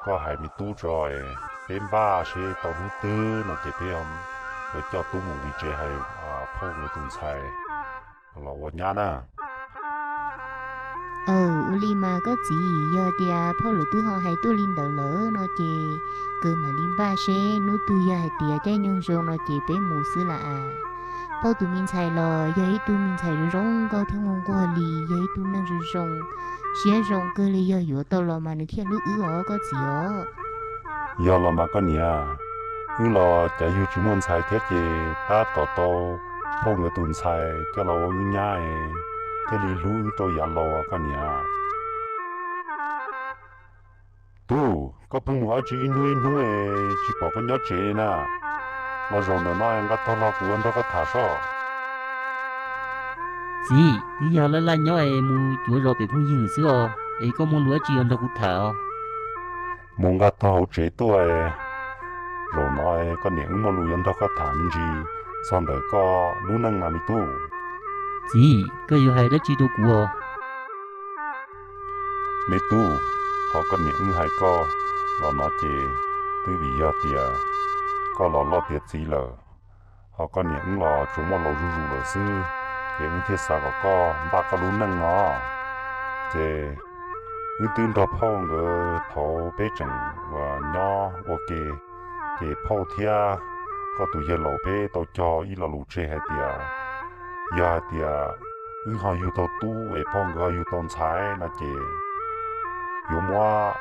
koj hais me tub tso, peb npaj seb tau hnub twg no ces peb yuav coj tub mus vij tsev hais phauj nkawd tus ntxhais los ua nyab na. Aw, ua li mas koj txiv, yog tias phauj lawv twb ho hais tuaj li ntawd lawm no ces kawg mam li npaj seb hnub twg yog hais tias caij nyoog zoo no ces peb mus xwb las as. Phauj tus me ntxhais los yog ib tug me ntxhais zoo zoo nkauj thiab muaj nquag li, yog ib tug neeg zoo zoo, siab zoo kawg li, yog yuav tau los mas nws thiaj hlub wb os koj txiv os. Yog los mas koj niam, wb los cas yug tsis muaj ntxhais thiab ces tab tom tau phauj nkawd tus ntxhais coj los ua wb nyab es thiaj li hlub wb rau yav laus koj niam. Tub, koj pheej mus dab tsi ib hnub ib hnub es tsis pom koj nyob tsev na? Los zaum ntawm no nqa tog los kuv ua nrog koj tham soj. Txiv, twb yog laj laj nyob es mus cuav zos pem phooj ywg xwb os, es koj muaj lus dab tsi yuav nrog kuv tham os? Mus nqa tog hauv tsev tuaj, zaum no koj niam wb muaj lus yuav nrog koj tham me ntsis txog ntawm koj lub neej no me tub. Txiv, koj yuav hais dab tsi rau kuv os? Me tub, qhov koj niam wb hais koj los no ces twb vim yog tias koj los loj tiav txiv lawm, ho koj niam wb los tsuas muaj laus zuj zus lawm xwb, ces wb thiaj xav kom koj npaj koj lub neej no. Ces wb twb nrog phauj nkawd thaud peb tseem uas nyob ua ke, ces phauj thiab koj tus yawg laus peb tau cog ib lo lus tseg hais tias yog hais tias wb ho yug tau tub es phauj nkawd ho yug tau ntxhais no ces yuav muab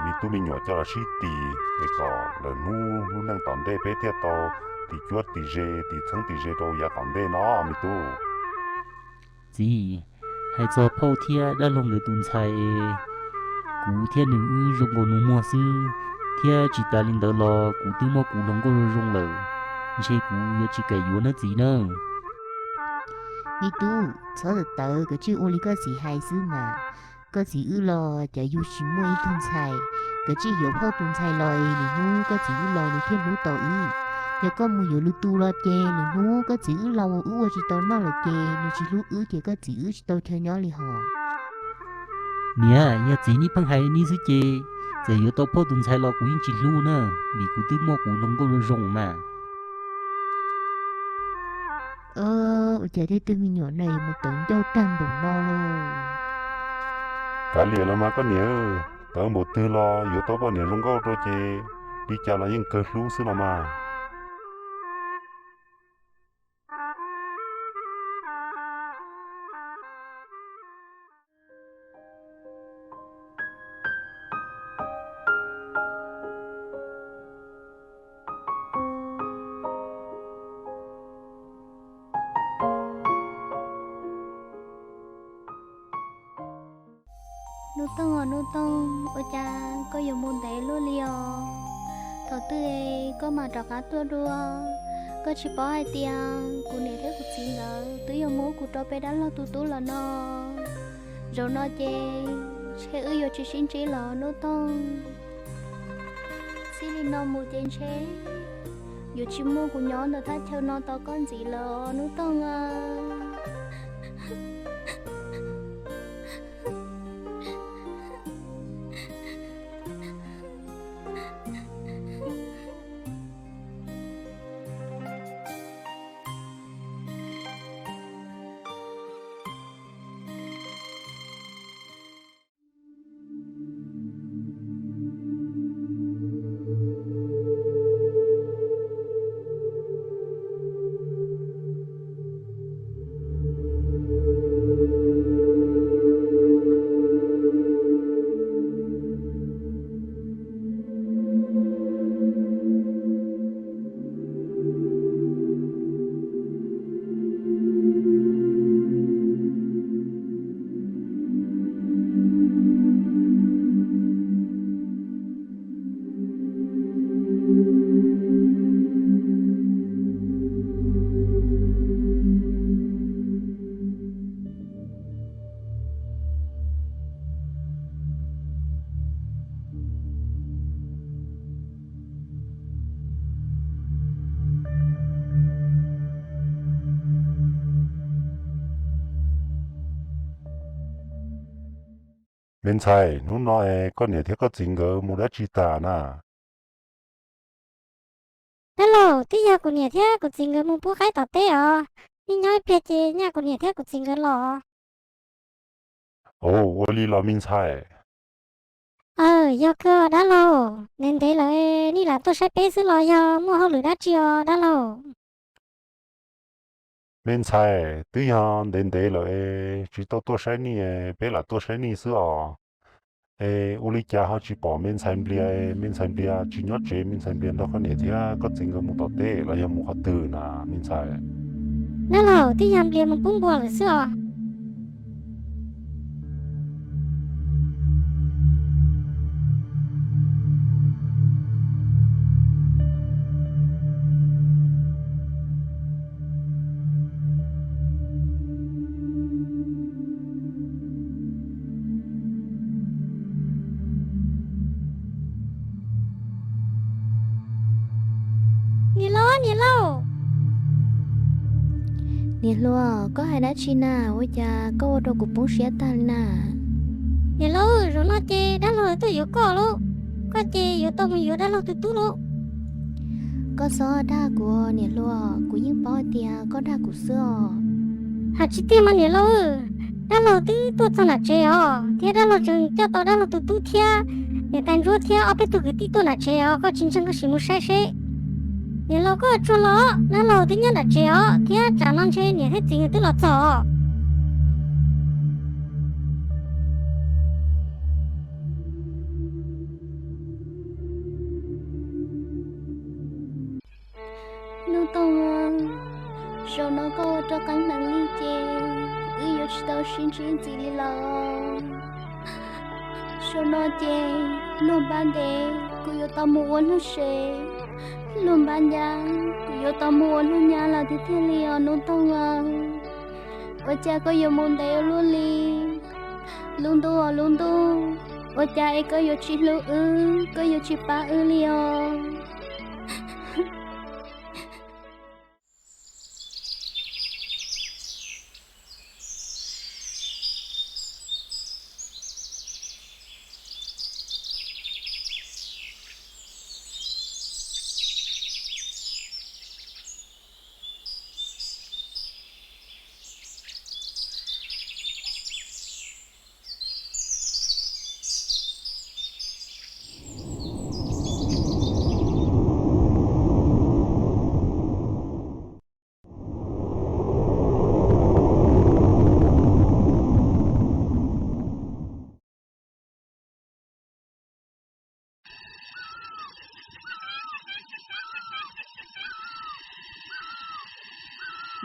me tub me nyuam coj los sib tis es kom lawv hnub lub neej tom ntej peb thiaj tau tis cuab tis ze tis txheeb tis ze rau yav tom ntej no me tub. Txiv, hais txog phauj thiab dab laug nkawd tus ntxhais, kuv thiab nws wb zoo nkaus nus muag xwb, thiab tsis tas li ntawd los kuv twb muaj kuv hluas nkauj zoo zoo lawm, ntshe kuv yuav tsis kam yuav nawb txiv nawb. Me tub, txhob tawv tawv, kav tsij ua li koj txiv hais xwb mas. Koj txiv wb los cas yug tsis muaj ib tug ntxhais, kav tsij yuav phauj tus ntxhais los es lwm hnub koj txiv wb los nws thiaj hlub tau wb. Yog koj mus yuav lwm tus los ces lwm hnub koj txiv wb laus wb ua tsis tau noj lawm ces nws tsis hlub wb ces koj txiv wb tsis tau chaw nyob li hos. Niam, yog txiv neb pheej hais li xwb ces txawm yuav tau phauj tus ntxhais los kuv yeej tsis hlub na, vim kuv twb muaj kuv hluas nkauj zoo zoo mas. Ua cas tej tug me nyuam no yuav mus tawv ncauj tag npaum no lauj? Kav liam los mas koj niam, tawv npaum twg los yuav tau poj niam zoo nkauj rau ces li cas los yeej kawg hlub xwb los mas. Hnub Tooj os Hnub Tooj, ua cas koj yuav mus ntev luaj li os? Thaum twg koj mam rov qab tuaj dua? Koj tsis paub hais tias kuv niam thiab kuv txiv nkawd twb yuav muab kuv rau peb dab laug tus tub lawm no. Zaum no ces ntshe wb yuav tsis sib ntsib lawm Hnub Tooj. Txij li no mus ces ntshe yuav tsis muaj kuv nyob ntawm thaj chaw no tos koj ntxiv lawm Hnub Tooj a. Me ntxhais, hnub no es koj niam thiab koj txiv nkawd mus dab tsi tag na? Dab laug, twb yog kuv niam thiab kuv txiv nkawd mus pub qaib tom teb os. Nej nyob ib pliag ces nyaj kuv niam thiab kuv txiv nkawd los. Ua li los me ntxhais? Aw, yog kawg dab laug, ntev ntev lawm, nej lam tuaj saib peb xwb los yog muaj hauj lwm dab tsi os dab laug? Me ntxhais, twb yog ntev ntev lawm es tsis tau tuaj saib nej, peb lam tuaj saib nej xwb os. Es ua li cas ho tsis pom me ntxhais Nplias? Me ntxhais Nplias tsis nyob tsev, me ntxhais Nplias nrog koj niam thiab koj txiv nkawd mus tom teb los yog mus qhov twg na me ntxhais? Dab laug, twb yog Nplias mus pub npua lawm xwb os. Niam laug, niam laug. Niam hluas, koj hais dab tsi na? Ua cas koj ua rau kuv poob siab tag li na? Niam laug, zaum no ces dab laug tuaj yuav koj lauj, koj ces yuav tau mus yuav dab laug tus tub lauj. Koj txhob dag kuv niam hluas, kuv yeej paub hais tias koj dag kuv xwb os. Hais tsis tiag mas niam laug, dab laug twb tuaj txog nram tsev os, thiab dab laug tseem coj tau dab laug tus tub thiab niam tais ntsuab thiab ob peb tug kwv tij tuaj nram tsev os, koj tsis ntseeg koj sim mus saib seb. Niam laug, koj tsuag los, dab laug twb nyob nram tsev os, thiab tsam no ntshe niam thiab txiv twb los txog os. Nuj Toog, zaum no koj ua rau qee hneev li ces wb yuav tsis tau sib ntsib ntxiv li lawm. Zaum no ces luag npab ntev kuv yuav tau mus ua luag tsev, luag npab ncab kuv yuav tau mus ua luag nyab lawm tiag tiag li os Nuj Toog. Ua cas koj yuav mus ntev ua luaj li? Lub ntuj os lub ntuj, ua cas es koj yuav tsis hlub wb, koj yuav tsis pab wb li os?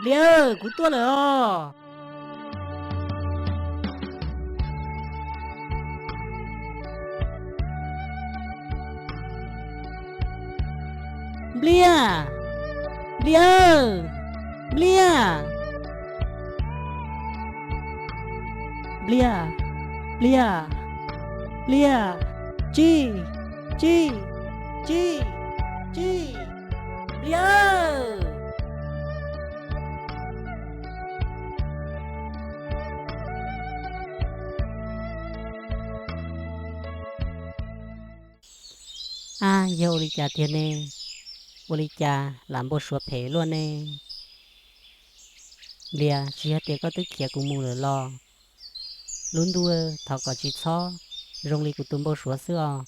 Nplias, kuv tuaj lawm os. Nplias, Nplias, Nplias. Nplias, Nplias, Nplias, Tsis, Tsis, Tsis, Tsis, Nplias. Ab, yog ua li cas tiag ne? Ua li cas lam npau suav phem luaj ne? Nplias, tsis yog tias koj twb khiav kuv mus lawm los? Lub ntuj, thov kom tsis txhob zoo li kuv tus npau suav xwb os.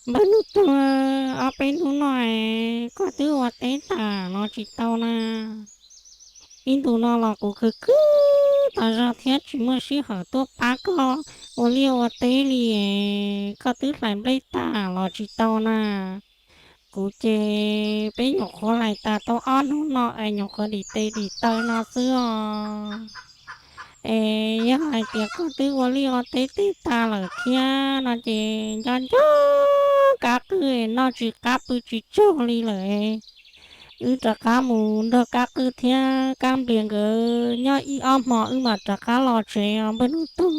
Npawg Nuj Toog, ob peb hnub no es koj twb ua teb tas los tsis tau na. Ib ntus no los kuv khwv khwv tas zog thiab tsis muaj sij hawm tuaj pab koj ua liaj ua teb li es koj twb hlais nplej tas los tsis tau na. Kuv ces peb nyuam qhuav hlais tas tau ob hnub no es nyuam qhuav dim tes dim taw no xwb os. Es yog hais tias koj twb ua liaj ua teb tag lawm thiab no ces nco nco kab qwj, noj tsis qab pw tsis tsaug li lawm. Wb rov qab mus nrog kab qwj thiab kab nplias nkawd nyob ib ob hmo wb mam rov qab los tsev os npawg Nuj Toog.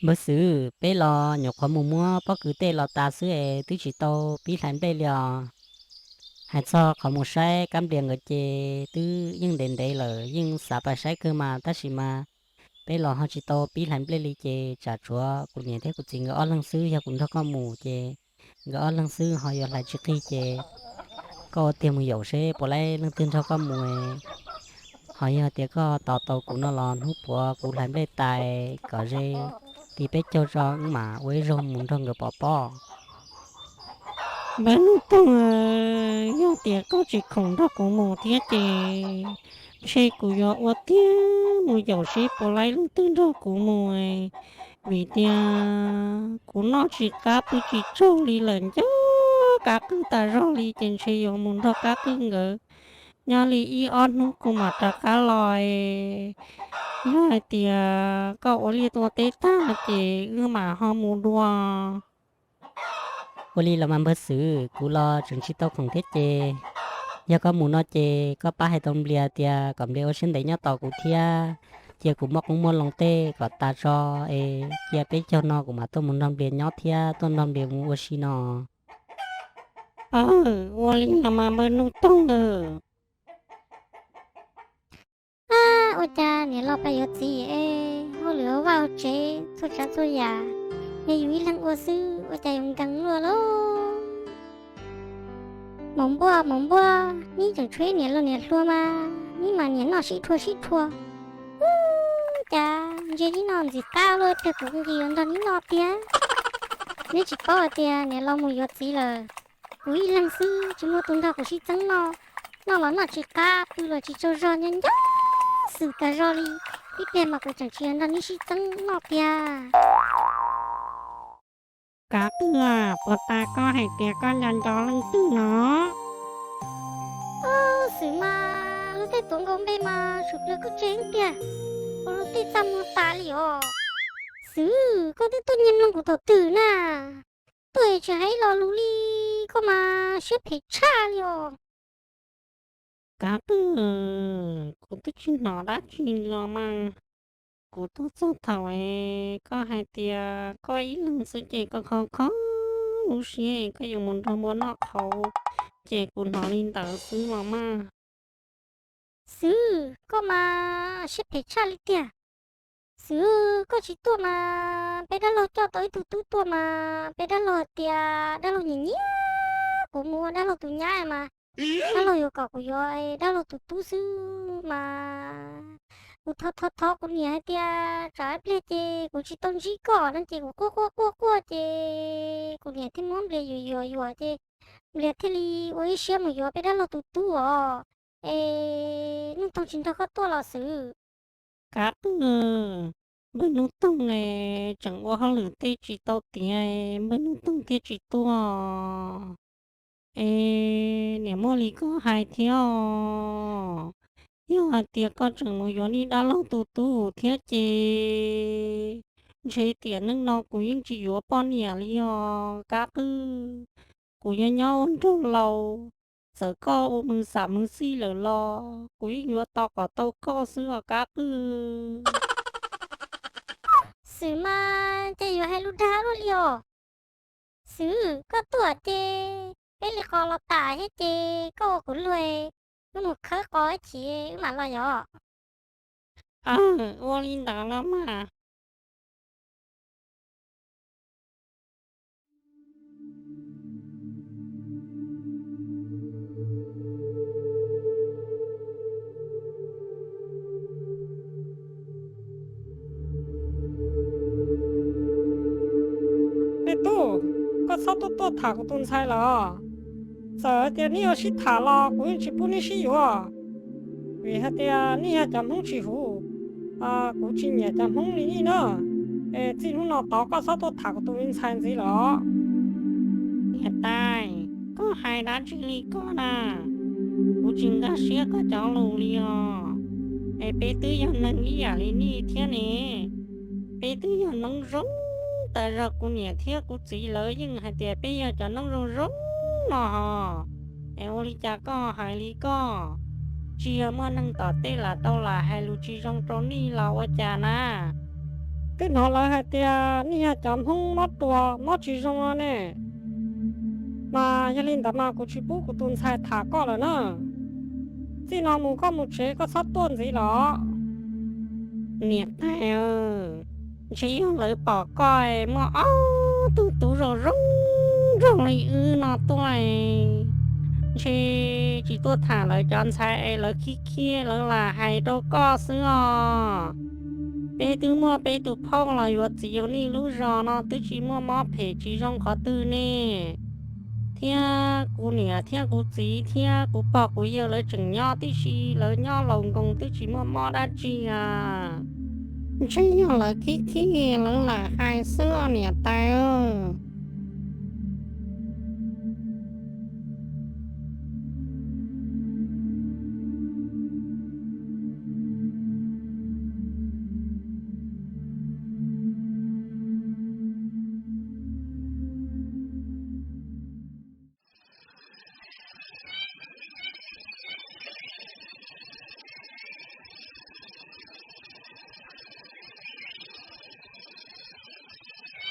Npawg Xwm, peb los nyuam qhuav mus muab pob kws tej los tas xwb es twb tsis tau pib hlais nplej li os. Hais txog qhov mus saib kab nplias nkawd ces twb yeej ntev ntev lawm, yeej xav pais saib kawg mas tab sis mas peb los ho tsis tau pib hlais nplej li ces tsam tshuav kuv niam thiab kuv txiv nkawd ob leeg xwb, yog kuv nrog koj mus ces nkawd ob leeg xwb ho yuav hlais tsis qig ces koj ua tiag mus yaum seb puas laib leej twg nrog koj mus. Ho yog tias koj tos tau kuv no los hnub puav kuv hlais nplej tas kom ze tis peb caug tso wb mam ua ib zaug mus nrog nkawd pov pob. Npawg Nuj Toog, yog tias koj tsis khoom nrog kuv mus thiab ces ntshe kuv yuav ua tiag mus yaum seb puas laib leej twg nrog kuv mus, vim tias kuv noj tsis qab pw tsis tsaug li lawm, nco kab qwj tas zog li ces ntshe yuav mus nrog kab qwj nkawd nyob li ib ob hnub kuv mam rov qab los. Yog hais tias koj ua liaj ua teb tag ces wb mam ho mus dua. Ua li los mas npawg Xwm, kuv los tseem tsis tau khoom thiab ces yog koj mus no ces koj pab hais rau Nplias tias kom Nplias ua siab ntev nyob tos kuv thiab cia kuv muaj qoob muaj loo tej kom tas tso es cia peb caug no kuv mam tuaj mus nrog Nplias nyob thiab tuaj nrog Nplias mus ua si no. Ua li no mas npawg Nuj Toog. Ab, ua cas niam los pais yuav txiv es hauj lwm hauv vaj hauv tsev txhua tsav txhua yam yog yus ib leeg ua xwb, ua cas yuav nkees luaj lauj? Maum npua, maum npua, neb tseem tshuav ib niam laus niam hluas mas neb mas niam noj sib rhuav sib rhuav. Ub, cas ntsia neb noj ntxim qab luaj, ib pliag kuv nqis los nrog neb noj tiag. Neb tsis paub hais tias niam los mus yuav txiv lawm, kuv ib leeg xwb tsis muaj tus nrog kuv sib txeeb noj. Noj los noj tsis qab, pw los tsis tsaug zog, nyob nco xwm tas zog li. Ib pliag mas kuv tseem tsis yog nrog neb sib txeeb noj tiag. Kav twg, puas tas koj hais tias koj nco nco leej twg no? Xwm mas lub tej tuav nkaus npe mas tshwm plaws koj tsev tiag, ua lub tej txaj muag tas li os. Xwm, koj twb tuaj nyiag mloog kuv thaum twg na? Tuaj tsis hais ib lo lus li, koj mas siab phem tshaj li os. Kav twg, kuv twb tsis hnov dab tsi los mas. Kuv tuaj txog thaum es koj hais tias koj ib leeg xwb ces koj kho kho lub siab koj yuav mus nrog npua noj qhauv, ces kuv hnov li ntawd xwb los mas. Xwm, koj mas siab phem tshaj li tiag. Xwm, koj tsis tuaj mas peb dab laug coj tau ib tug tub tuaj mas peb dab laug hais tias dab laug nyiam nyiam kuv mus ua dab laug tus nyab mas dab laug yuav kom kuv yuav dab laug tus tub xwb mas. Kuv thov thov thov kuv niam hais tias tsam ib pliag ces kuv tsis tau ntsib koj no ces kuv quaj quaj quaj quaj ces kuv niam thiaj muab Nplias yuam yuam yuam ces Nplias thiaj li ua ib siab mus yuav peb dab laug tus tub os. Es Nuj Toog tsis nrog koj tuaj los Xwm? Kav twg, npawg Nuj Toog es tseem ua hauj lwm tej tsis tau tiav, npawg Nuj Toog thiaj tsis tuaj. Es niam muaj li koj hais thiab os, yog hais tias koj tseem mus yuav niag dab laug tus tub thiab ces ntshe tiam neej no kuv yeej tsis yuav poj niam li os Kab Qwj. Kuv yuav nyob ua nraug laus, txawm koj ua mws xam mws xij lawm los kuv yeej yuav tos kom tau koj xwb os Kab Qwj. Xwm mas ces yuav hais lus dag luaj li os. Xwm, koj tuaj ces peb li qos los tas thiab ces koj ua kuv luag, wb mus khawb qos ib chim wb mam los yom. Ua li ntawd los mas. Me tub, koj txhob tuaj tuaj tham kuv tus ntxhais lawm. Txawm tias neb yuav sib tham los kuv yeej tsis pub neb sib yuav, vim hais tias neb yog cov Hmoob tsis huv. Kuv tsis nyiam cov Hmoob li nej na. Es txij hnub no tod koj txhob tuaj tham kuv tus me ntxhais ntxiv lawm. Niam tais, koj hais dab tsi li koj na? Kuv tsis nkag siab koj cov lus li os. Es peb twb yog neeg ib yam li nej thiab ne. Peb twb yog noob zoo tas zog, kuv niam thiab kuv txiv lawv yeej hais tias peb yog cov noob zoo zoo no hos. Es ua li cas koj hais li koj? Tsis yog muaj neeg tom tej lam tau lam hais lus tsis zoo rau nej los ua cas na? Twb hnov lawv hais tias nej yog cov Hmoob mob ruas mob tsis zoo no ne. Mas yog li ntawd mas kuv tsis pub kuv tus ntxhais tham koj lawm na. Txij no mus koj mus tsev, koj txhob tuaj ntxiv los. Niam tais, ntshe yog lawv pom koj muaj ob tug tub zoo zoo nraug li wb no tuaj, ntshe tsis tuaj tham lawv cov ntxhais es lawv khib khib lawv lam hais rau koj xwb os. Peb twb muaj peb tus phauj los yuav txiv rau nej lub zos no twb tsis muaj mob phem tsis zoo qhov twg ne. Thiab kuv niam thiab kuv txiv thiab kuv pog kuv yawg lawv tseem nyob tib si, lawv nyob laus nkoos twb tsis muaj mob dab tsi a. Ntshe yog lawv khib khib lawv lam hais xwb os niam tais.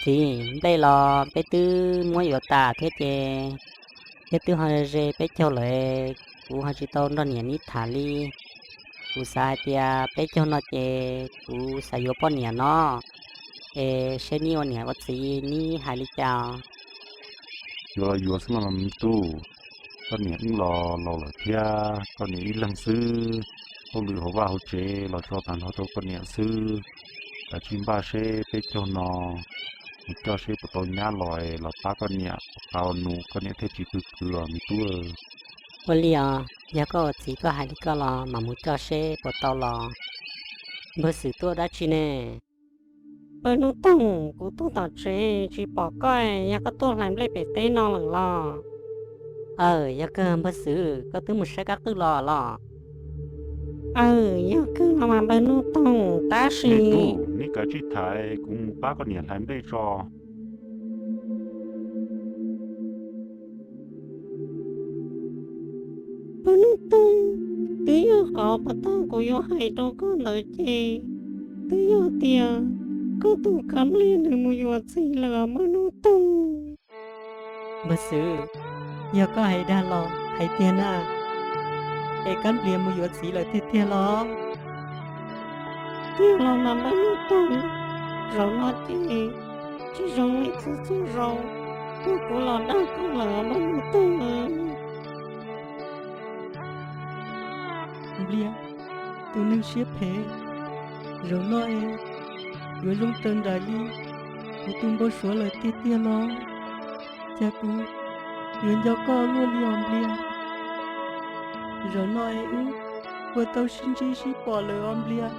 Txiv, nplej los peb twb muab yuav tas thiab ces, thiab twb ho ze peb caug lawm, kuv ho tsis tau nrog niam neb tham li. Kuv xav hais tias peb caug no ces kuv xav yuav poj niam no, es seb neb ua niam ua txiv neb hais li cas. Yuav los yuav xwb los me tub, koj niam wb los laus lawm thiab, koj niam ib leeg xwb, hauj lwm hauv vaj hauv tsev los tso tag nrho rau koj niam xwb. Kav tsij npaj seb peb caug no mus coj seb puas tau nyab los los pab koj niam ua pa ua nus, koj niam thiaj tsis pw khwv os me tub. Ua li os, yog koj ua txiv koj hais li koj los mam mus coj seb puas tau los. Npawg Xwm tuaj dab tsi ne? Npawg Hnub Toog, kuv tuaj tom tsev tsis pom koj, yog koj tuaj hlais nplej pem teb no lawm los? Aw, yog kawg npawg Xwm, koj twb mus saib kab qwj los los? Aw, yog kawg no mas npawg Hnub Toog, tab sis neb kav tsij tham, kuv mus pab koj niam hlais nplej tso. Npawg Hnub Toog, twb yog qhov puas tau kuv yuav hais rau koj ntawd ces twb yog tias koj tus kab npliag nws mus yuav txiv lawm os npawg Hnub Toog. Npawg Xwm, yog koj hais dag los hais tiag na, es kab npliag mus yuav txiv lawm tiag tiag los? Tiag los mas npawg Hnub Toog, zaum no ces tsis zoo li txhua txhua zaus, tuaj kuv los dag koj lawm npawg Hnub Toog. Npliag, tus neeg siab phem, zaum no es yuav zoo tawv nraim li kuv tus npau suav lawm tiag tiag los? Cas kuv yuav nco koj luaj li os Npliag. Zaum no es wb puas tau sib ntsib sib pom lawm os Npliag.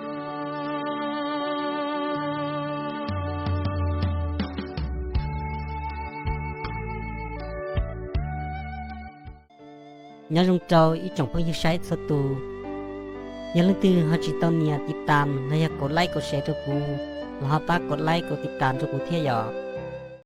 Nyob zoo rau ib tsoom phooj ywg saib txhua tus, yog leej twg ho tsis tau nias tiv tas los yog kaum like kaum share rau kuv, los ho pab kaum like kaum tiv tas rau kuv thiab yom.